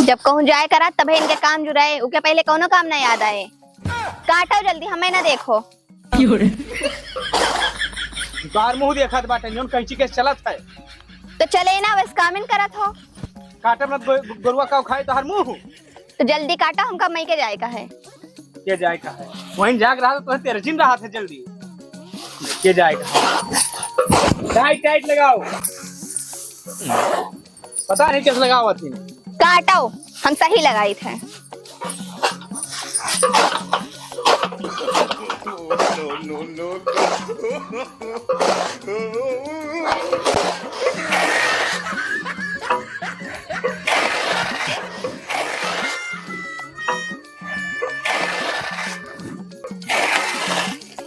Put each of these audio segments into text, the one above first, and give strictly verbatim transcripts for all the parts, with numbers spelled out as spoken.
जब कहूँ जाए करा, तबे इनके काम जुराए, उके पहिले कौनो काम ना याद आए। काटो जल्दी, हमें ना देखो। तोहार मुँह देखत बाटे, जौन कैंची के चलत है। तो चले ना, बस कामिन करत हो। काटब ना गो-, गोरुआ काउ खाए तोहार मुँह। तो जल्दी काटा, हमका मइके जाए का है। के जाए का है? वहीं जाके रहा तो तेरे जिन रहा था जल्दी। के जाए का है? टाइट, टाइट लगाओ। पता नहीं कैसे लगाओ थी। काटो, हम सही लगाई थे।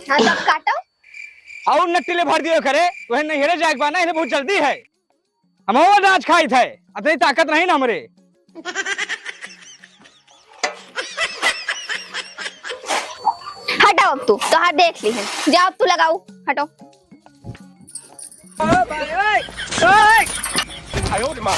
हाँ, तो अब काटो। और नट्टी ले भर दियो करे, वह नैहरे जाए के बा ना, इन्हें बहुत जल्दी है। हम और अनाज खाई थे, अतनी ताकत नहीं ना हमरे। हटाओ अब तू, तोहार देख ली है। जाओ अब तू लगाओ, हटो। बस,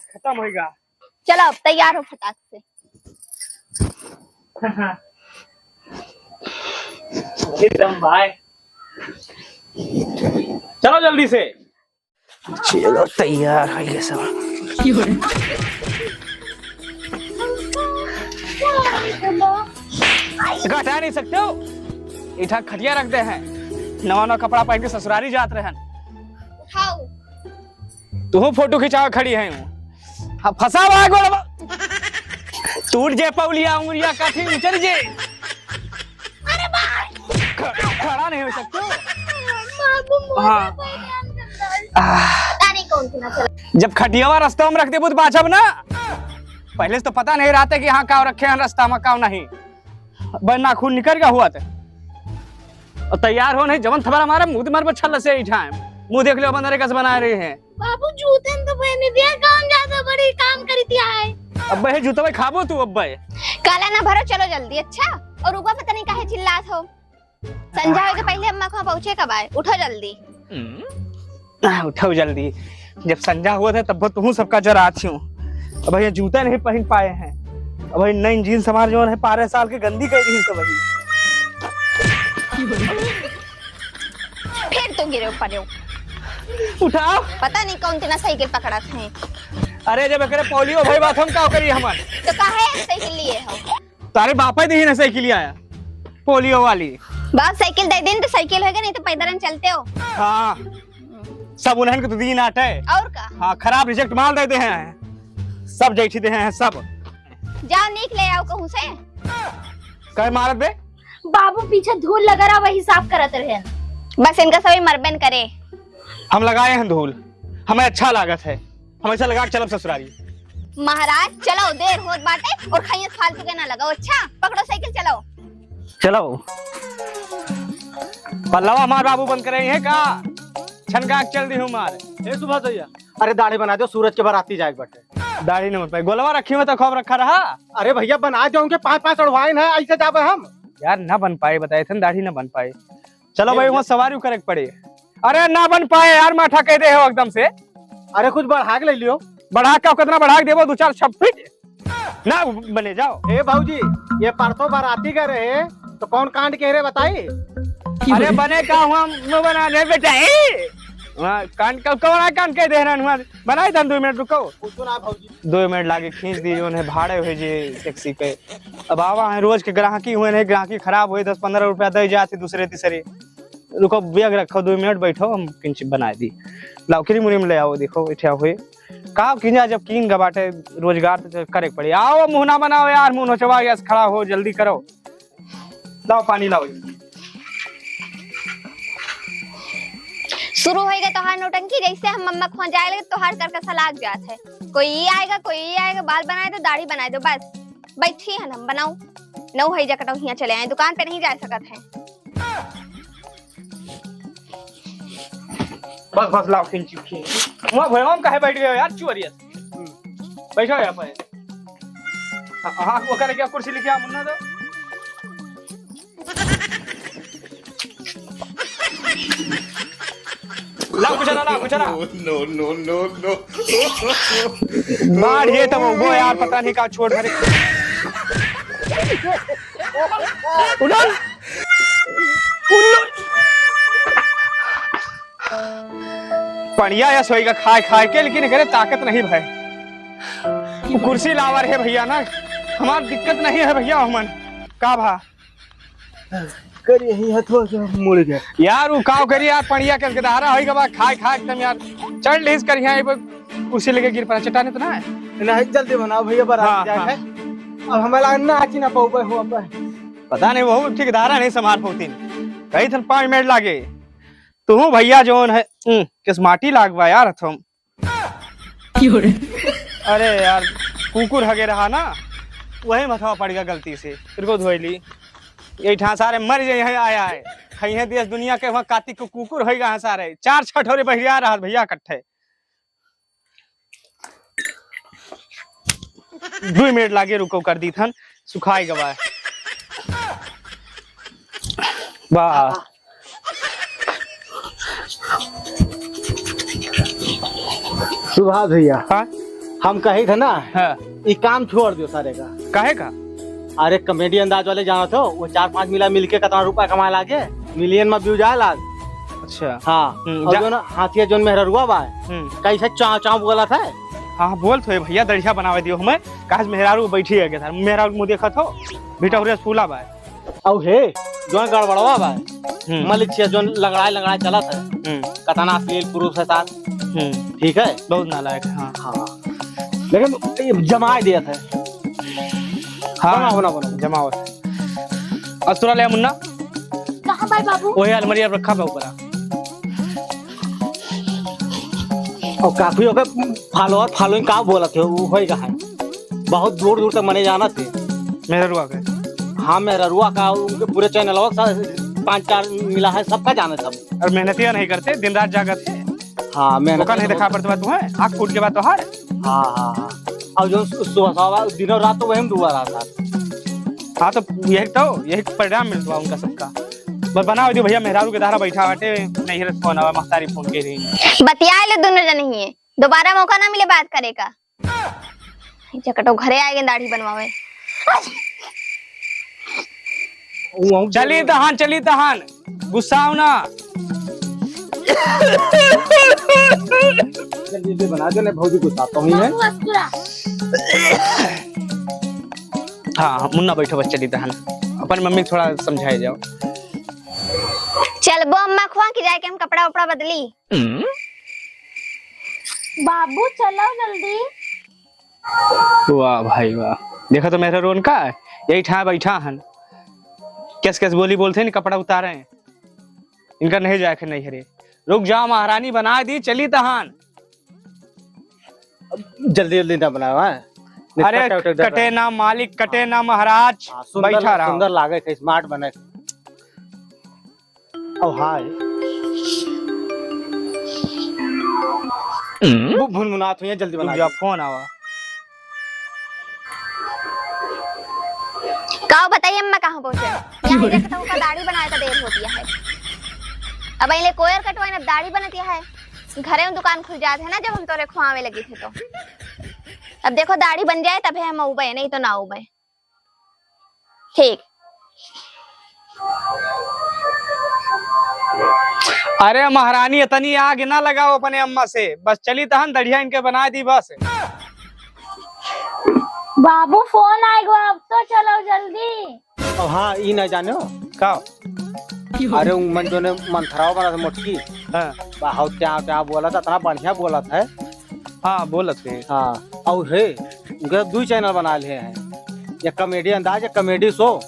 खत्म होइगा। चलो, अब तैयार हो फटाक से। एकदम भाई, चलो जल्दी से। चलो, तैयार हो गए सब। इसको हटा नहीं सकते हो? इठा खटिया रख दे हैं, नवा नवा कपड़ा पहन के ससुरारी जात रहन। उठाओ। तू फोटो खिंचावा खड़ी है हूँ। हाँ, फंसा हुआ है गोड़वा। टूट जे पौलिया, उंगलिया काठी उचल जे। अरे भाई। ख-, खड़ा नहीं हो सकते हो? बाबू, मोरे हाँ। पे ध्यान करता है। आह। पता नहीं कौन सी नस्ल। जब खटियावा रास्ता में रख देबू तो बाँचब ना। पहले से तो पता नहीं रहता कि हाँ काव रखे हैं रास्ता में, काव नहीं। बस नाखून निकल गया हुआ था। और तैयार हो नहीं, जवन थबरा मारा, मुंह मार बछल से इठाए। मुंह देख लो, अपन नरे कस बनाए रहे हैं। बाबू, जूतन तो पहने दिया, कौन ज्यादा बड़ी काम करी दिया है? अब्बे, हे जूतवा खाबो तू अब्बे। काला ना भरो, चलो जल्दी, अच्छा? और रुको, पता नहीं काहे चिल्लात हो। संझा होए के पहले अम्मा को पहुँचे कब आए, उठो जल्दी। आ, उठो जल्दी, जब संझा हुआ था तब तुहूँ सबका जरा आती हूँ। अब ये जूता नहीं पहन पाए हैं, अब ये नई जींस हमारे जो है बारह साल के गंदी कर दी सब। फिर तो गिरे ऊपर हो। उठाओ। पता नहीं कौन तना साइकिल पकड़ा थे। अरे जब एकरे पोलियो भाई बात हम का करी हमन। तो काहे साइकिल लिए हो? तारे बापा ही दी ना साइकिल आया, पोलियो वाली। बाप साइकिल दे दिन तो साइकिल होगा, नहीं तो पैदल हम चलते हो। हाँ, सब उन्हन के तो दिन आटे। और का? हाँ, खराब रिजेक्ट माल दे दे हैं, सब जैठी दे हैं सब। जाओ नीक ले आओ कहूँ से। कहे मारत बे? बाबू पीछे धूल लगा रहा, वही साफ करत रहे। बस इनका सभी मरबेन करे। हम लगाए हैं धूल, हमें अच्छा लागत है, हम ऐसा लगा के चलब ससुरारी। महाराज चलो, देर होत बाटे और खैयत फालतू के ना लगाओ। अच्छा पकड़ो साइकिल, चलो। चलो। पल्लवा हमार बाबू बंद करे हैं का? छनका के चल दी हूँ मार। हे सुभाष भैया, अरे दाढ़ी बना दो, सूरज के बाराती जाए के बाटे। दाढ़ी न बन पाई, गोलवा रखी हुआ तो खूब रखा रहा। अरे भैया बना दो, उनके पाँच पाँच अड़वाइन है, ऐसे जाबे हम। यार ना बन पाए, बताए थे दाढ़ी ना बन पाए। चलो भाई, वहाँ सवारी करे के पड़े। अरे ना बन पाए यार, माठा कह दे हो एकदम से। अरे कुछ बढ़ा के ले लियो। बढ़ा के कितना बढ़ा के देबो? दो चार छह फीट ना बने जाओ। ए भौजी, ये परसों बाराती गए रहे तो कौन कांड कह रहे बताई? अरे बने का हुआ मुँह बनाने बेटा, ए? वहाँ कांड का कौन कांड कह दे रहे हैं? बनाई दन दो मिनट रुको। कुछ ना भौजी। दो मिनट लागे खींच दी, उन्हें भाड़े हुए जे टैक्सी के। अब आवा है, रोज के ग्राहकी हुए नहीं, ग्राहकी खराब हुई, दस पन्द्रह रुपया दे जाती दूसरे तीसरे। रुको, बैग रखो, दो मिनट बैठो, हम किंच बनाए दी। लाओ, क्रीम व्रीम ले आओ, देखो, बैठे हुए। का किंजा जब कीन गा बाटे, रोजगार तो करे के पड़ी। आओ, मुँह ना बनाओ यार, मुँह नोचवा गया, खड़ा हो, जल्दी करो। लाओ, पानी लाओ। शुरू होइगा तोहार नौटंकी, जैसे हम मम्मा के वहाँ जाए लगे, तोहार करकसा लाग जात है। कोई ये आएगा, कोई ये आएगा, बाल बनाए दो, दाढ़ी बनाए दो, बस बैठी है ना, बनाओ। नौ है जकटो हियाँ चले आए, दुकान पे नहीं जा सकत है। बस, बस, लाओ, खींची, खींची। वहाँ भुइयाँ में काहे बैठ गए हो यार, चुअरियत? बैठो यहाँ पे। हाँ, हाँ, वो करे क्या, कुर्सी लेके आ, मुन्ना, तो। लाओ, कुछ ना, लाओ, कुछ ना। No, no, no, no। मार ये तो वो, वो यार, पता नहीं का छोड़ भरे। उन्होंने पड़िया या सोई का खाए खाए के, लेकिन एकरे ताकत नहीं भाई। वो कुर्सी लावा रहे भैया ना, हमार दिक्कत नहीं है भैया। हमन का भा करी यही है, थोड़ा सा मुड़ गया। यार, वो काव करी यार, पड़िया के गदहारा होई गवा, खाए खाए एकदम यार, चढ़ लिहिस करिया, एक बार कुर्सी लेके गिर पड़ा, चट्टाने तो ना है। नहीं, जल्दी बनाओ भैया, बारात हाँ, जाए हाँ। है। अब हमें लागत ना आची ना पाऊ पे हो पे। पता नहीं, वो ठेकेदारा नहीं संभाल पाउतीन। कही थन पाँच मिनट लागे। तू भैया जौन है, हम्म, किस माटी लागवा यार, थम। क्यों रे? अरे यार, कुकुर हगे रहा ना, वही मथवा पड़ गया गलती से, फिर को धोई ली। यही ठां सारे मर जाए हैं, आया है, खइहे देश दुनिया के, वहाँ कातिक को कुकुर होई गया है सारे। चार छठौरे बहिरिया रहा भैया इकट्ठे। दुई मिनट लागे, रुको, कर दी थन, सुखाई गवा है। वाह। सुभाष भैया, हाँ? हम कही थे ना, हाँ। ई काम छोड़ दियो सारे का। काहे का? अरे, कॉमेडी अंदाज वाले जानत हो, वो चार पांच मिला मिलके कितना रुपया कमाए लागे, मिलियन में व्यूज आए लाग। अच्छा। हाँ, हम्म, और जा- जो ना हाथिया जोन मेहररुआ बा, हम्म। कैसे चाव चाव बोला था। हाँ, हाँ, बोल तो भैया, दढ़िया बनावे दियो हमें, काहे से मेहरारू बैठी है के साथ, मेहरारू मुँह देखत हो, भिटौरे फूला बा। औ हे, जोन गड़बड़वा बा, हम्म। मलिक छिया जोन लंगड़ाए लंगड़ाए चलत है, हम्म। कतना अश्लील पुरुष है सार। हम्म। ठीक है? बहुत नालायक है, हाँ। हाँ। लेकिन ये जमाए दिया था। हाँ, बनाओ, बनाओ, बनाओ। जमाओ। अस्तुरा ले मुन्ना। कहाँ बा बाबू? वही अलमारी अब रखा बा ऊपर। और काफी ओके follower, following का बोलत है, वो होई का है? बहुत दूर दूर तक मने जानत है। मेहररुआ के? हाँ, मेहररुआ का, उनके पूरे चैनलवा का पाँच चार मिला है, सबका जानत सब। और मेहनतिया नहीं करते, दिन रात जागत है। हाँ, मेहनत ओका नहीं नहीं देखा होता। पड़त बा तुहें, आँख फूट के बा तोहार। हाँ, हाँ, हाँ। और जो सु-, सुबह, सुबह, दिनों रात तो वही में डूबा रहता। हाँ, तो यही तो, यही परिणाम मिलत बा उनका सबका। बस बनाओ दियो भैया, मेहरारू के दहारा बैठा बाटे, नहीं रस फोन आवा, महतारी फोन के रही। बतिया ले दोनों जने ही, दोबारा मौका ना मिले बात करे का। जकटो घरे आए गए दाढ़ी बनवावे। चली तहान, चली तहान, गुस्साओ ना। जल्दी जल्दी बना दे, नहीं भौजी गुस्सा तो हुई है। हाँ, हाँ, मुन्ना बैठो बस, चली तहान, अपन मम्मी के थोड़ा समझाए जाओ। चलबो अम्मा खुआ कि जाए के हम कपड़ा उपड़ा बदली। बाबू चलो जल्दी। वाह भाई वाह, देखा तो मेहररुअन का, यही ठाए बैठा हन, कैस कैस बोली बोलते हैं, कपड़ा उतारे हैं। इनका नहीं जाए के नहीं हरे। रुक जाओ महारानी, बना दी, चली तहान। जल्दी जल्दी ना बनाओ, हाँ? अरे, कटे ना मालिक, कटे ना महाराज, हाँ, सुंदर, बैठा रहो। सुंदर लागे, smart बने। ओ हाय। हम्म? वो भुनभुनात हुई है, जल्दी बना रुक जा, दे। फोन आवा। का बताइए अम्मा कहाँ पहुँचे? यहाँ देखता हूँ, का दाढ़ी बनाए का देर होती है। अब पहले कोयर कटवाइन, अब दाढ़ी बनती है। घरे में दुकान खुल जात है ना, जब हम तोरे खुआवे लगी थे तो। अब देखो दाढ़ी बन जाए तबे हम उबे, नहीं तो ना उबे। ठीक। अरे महारानी, इतनी आग ना लगाओ अपने अम्मा से, बस चली तहन दढ़िया इनके बना दी बस। बाबू फोन आएगा, अब तो चलो जल्दी। अब हाँ, ई ना जानो। का? अरे उ मन जोने मंथराव बना था मोटकी। हाँ। बाहु त्या त्या बोला था, इतना बढ़िया बोला था। हाँ, बोलत है। हाँ, और है, उनके दुई channel बना ले हैं, एक comedy अंदाज, एक comedy show।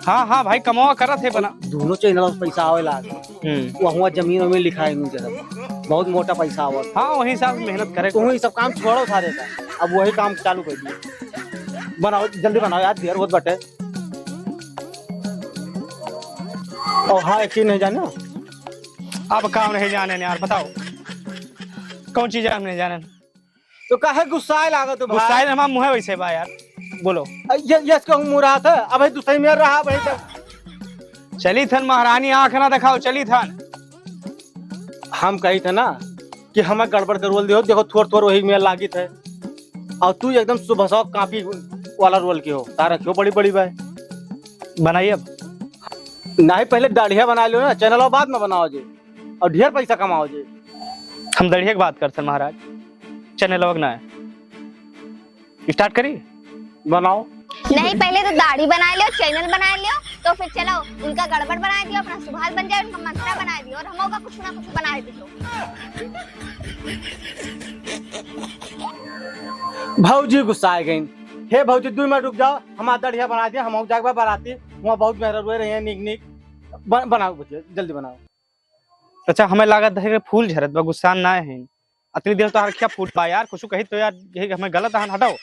हाँ, हाँ भाई, कमावा करत है बना। दोनों channel में पैसा आवे लाग। हम्म। वो हुआ जमीन वमीन लिखा है इनके सब, बहुत मोटा पैसा आवे। हाँ, वही हिसाब से मेहनत करे। तुम ये सब काम छोड़ो सारे का, अब वही काम चालू कर दिए। बनाओ, जल्दी बनाओ यार, देर होत बटे। और हाँ, एक चीज नहीं जाने। अब काम नहीं जाने यार, बताओ कौन चीज हम नहीं जाने? तो काहे गुस्साए लागत हो भाई? गुस्साए हमार मुँह वैसे बा यार, बोलो। अ, ये, ये इसका मुँह रहा था, अब दूसरे में रहा भाई तो। चली थन महारानी, आँख ना दिखाओ, चली थन। हम कही थे ना कि हमें गड़बड़ के रोल दियो, देखो थोड़ थोड़ वही में लागित है। और तू एकदम सुबह सौ कापी वाला रोल के हो, तार रखियो बड़ी बड़ी बाय। बनाइए अब। नहीं, पहले दाढ़िया बना लो ना, चैनल बाद में बनाओ जी, और ढेर पैसा कमाओ जी। हम दाढ़िया की बात करते हैं महाराज, चैनल ना है। स्टार्ट करी? बनाओ। नहीं, पहले तो दाढ़ी बनाए लियो, चैनल बनाए लियो, तो फिर चलो उनका गड़बड़ बनाए दियो, अपना सुभाष बन जाए, उनका मंत्रा बनाए दियो और हम होगा कुछ ना कुछ बनाए दियो। भौजी गुस्सा आ गई। हे भौजी, दो मिनट रुक जाओ, हमार दाढ़िया बना दिया, हम जाके बा बाराती, वहाँ बहुत मेहरा रोए रही है, निक निक ब-, बनाओ भौजी, जल्दी बनाओ। अच्छा, हमें लागत है कि फूल झरत बा, गुस्सा ना है। अतनी देर तो हर क्या फूट बा यार, कुछ कही तो यार, यही हमें गलत आहन, हटाओ।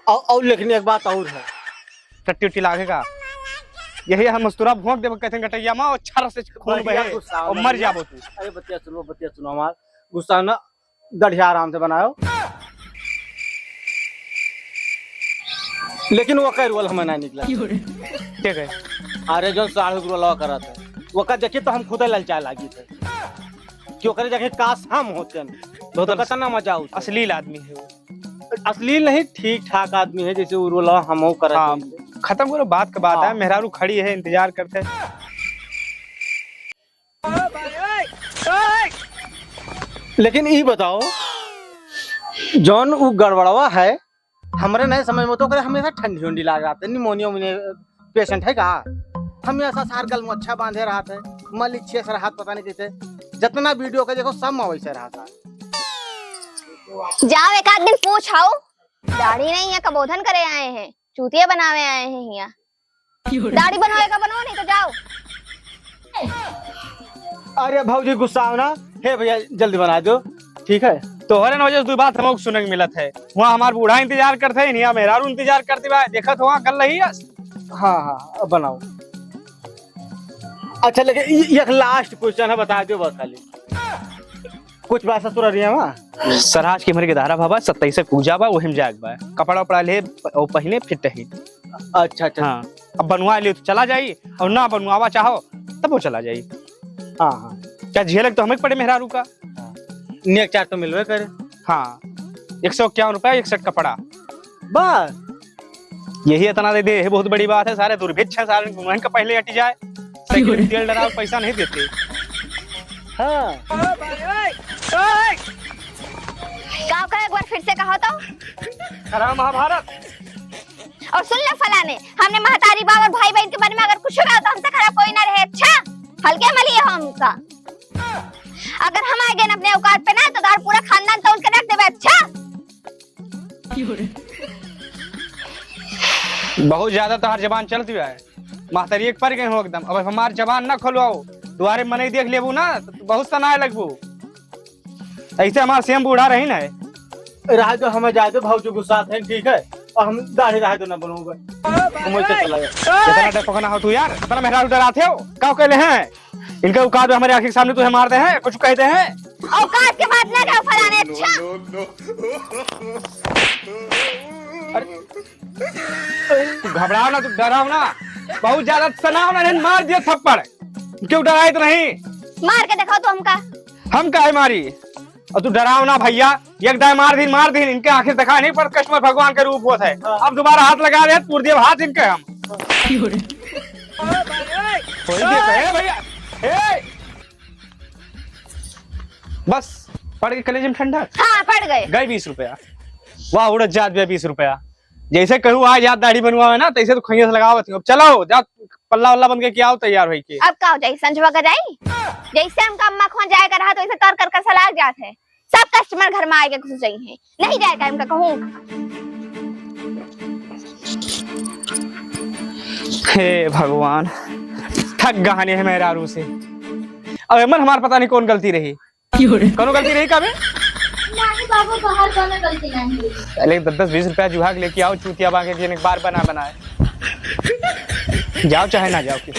और, और लेकिन एक बात और है। टट्टी उट्टी लागेगा, यही हम मस्तूरा भोंक देबो कहते हैं गटैया में, और छर से खून बढ़िया बहे, गुस्सा और में मर भैया। जाबो तू। अरे बतिया सुनो, बतिया सुनो हमार, गुस्सा ना, दढ़िया आराम से बनाओ। लेकिन वो कई रोल हमें ना निकला। ठीक है। अरे जो साढ़ू के रोलवा करत है, वो का देखिए तो हम खुद ललचाए लागी थे। क्यों करे जाके काश हम होते हैं। बहुत तो अस-, कितना मजा होता। अश्लील आदमी है वो। अश्लील नहीं, ठीक ठाक आदमी है, जैसे वो रोलवा हम हो करत हाँ, हैं। खत्म करो बात का बात हाँ। है, मेहरारू खड़ी है, इंतजार करते हैं। लेकिन ई बताओ, जौन उ गड़बड़वा है, हमरे नहीं समझ में तो ओकरे हमेशा ठंडी उंडी लाग रहते, निमोनिया उमोनिया पेशेंट है का? हमेशा सार गल मोछा बांधे रहत है, मलिच्छे से रहत पता नहीं कैसे। जितना वीडियो का देखो सब में वैसे रहत है। जाओ एक आध दिन पूछ आओ, दाढ़ी नहीं है, कबोधन करे आए हैं, चूतिया बनावे आए हैं हिया। दाढ़ी बनवाए का बनवाओ, नहीं तो जाओ। अरे भौजी गुस्सा हो ना, हे भैया जल्दी बना दो, ठीक है? तोहरे न वजह से दो बात हमको सुने के मिलत है। वहाँ हमार बूढ़ा इंतजार करते हैं, यहाँ मेहरारू इंतजार करते बा, देखत हो वहाँ कर रही है। हाँ हाँ, अब बनाओ। अच्छा लेकिन ये, ये एक लास्ट क्वेश्चन है, बता दो बस खाली। कुछ बात ससुर रही है वहाँ? सर, आज के हमारे के दहरा बाबा सत्ताईस से पूजा बा, वही में जाए के बा। कपड़ा उपड़ा ले प-, और पहने फिट रही। अच्छा, अच्छा। हाँ, अब बनवा ले तो चला जाई, और ना बनवावा चाहो तब वो चला जाई। हाँ, हाँ। क्या झेलक तो हमें पड़े मेहरारू का। हाँ। नेक चार तो मिलवे करे। हाँ, एक सौ इक्यावन रुपया, एक सेट कपड़ा। बस। यही इतना दे दे, यही बहुत बड़ी बात है। सारे दुर्भिक्ष हैं, सारे उन्हन का पहले अटी जाए। साइकिल में तेल डलाओ, पैसा नहीं देते। हाँ। का, का एक बार फिर से कहो तो? खरा महाभारत। और सुन ले फलाने, हमने महतारी बाप और भाई बहन के बारे में अगर कुछ कहा तो हमसे खराब कोई ना रहे, अच्छा? हल्के में लिए हो हमका। अगर हम आ गए ना अपने औकात पे ना, तो तार पूरा खानदान तोड़ के रख देबे, अच्छा? बहुत ज्यादा तोहार जबान चलती है, महतारी एक पर गए हो एकदम। अब हमार जबान ना खोलवाओ, दुआरे मनई देख लेबू ना तो तू बहुत सनाए लगबू। ऐसे हमार सेम बूढ़ा रही ना है। रह दो, हमें जाए दो, भौजी गुस्सा थे, ठीक है? और हम दाढ़ी रह दो ना बनूंगा, हम वैसे चला जाए। कितना डरपोकना हो तू यार, कितना मेहरारू डराते हो, का कहले हैं? इनका औकात हमारे आँखी के सामने तुझे मार दे हैं, कुछ कहते हैं? औकात के बात ना करो फलाने, अच्छा? अरे, तू घबराओ ना, तू डराओ ना, बहुत ज्यादा सनाओ ना, नहीं मार दिया थप्पड़। क्यों डराए तो नहीं? मार के दिखाओ तो हमका। हम काहे मारी? और तू डराओ ना भैया, एक दाएं मार दीन, मार दीन, इनके आँखी से दिखाई नहीं पड़त, कस्टमर भगवान के रूप होत है। हाँ। अब दोबारा हाथ लगा दे, तोड़ दिए हाथ इनके हम। वही देखो, ए भैया, ए! बस, पड़ गए कलेजे में ठंडक। हाँ, पड़ गए। गए बीस रुपया। वाह, उड़त जात बे बीस रुपया। जैसे कहूँ आ जात दाढ़ी बनवावे ना, तैसे तो खैया से लगावत हूँ। अब चलो, जा पल्ला वल्ला बन के क्या हो तैयार होई के। अब का हो जाई, संझवा का जाई? जैसे हमका अम्मा खों जाए का रहा, तो ऐसे कर कर कर सलाह जात है। सब कस्टमर घर में आए के घुस जाई हैं, नहीं जाए का हमका कहूँ। हे भगवान, थक गहने है मेहरारू से। अब एमन हमार पता नहीं कौन गलती रही। क्यों रे? कौनो गलती रही का बे? नहीं बाबू, बाहर कौनो गलती नहीं रही। अरे दस दस बीस रुपया जुहा के लेके आओ, चूतिया बांके के एक बार बना बनाए। जाओ चाहे ना जाओ, क्यों?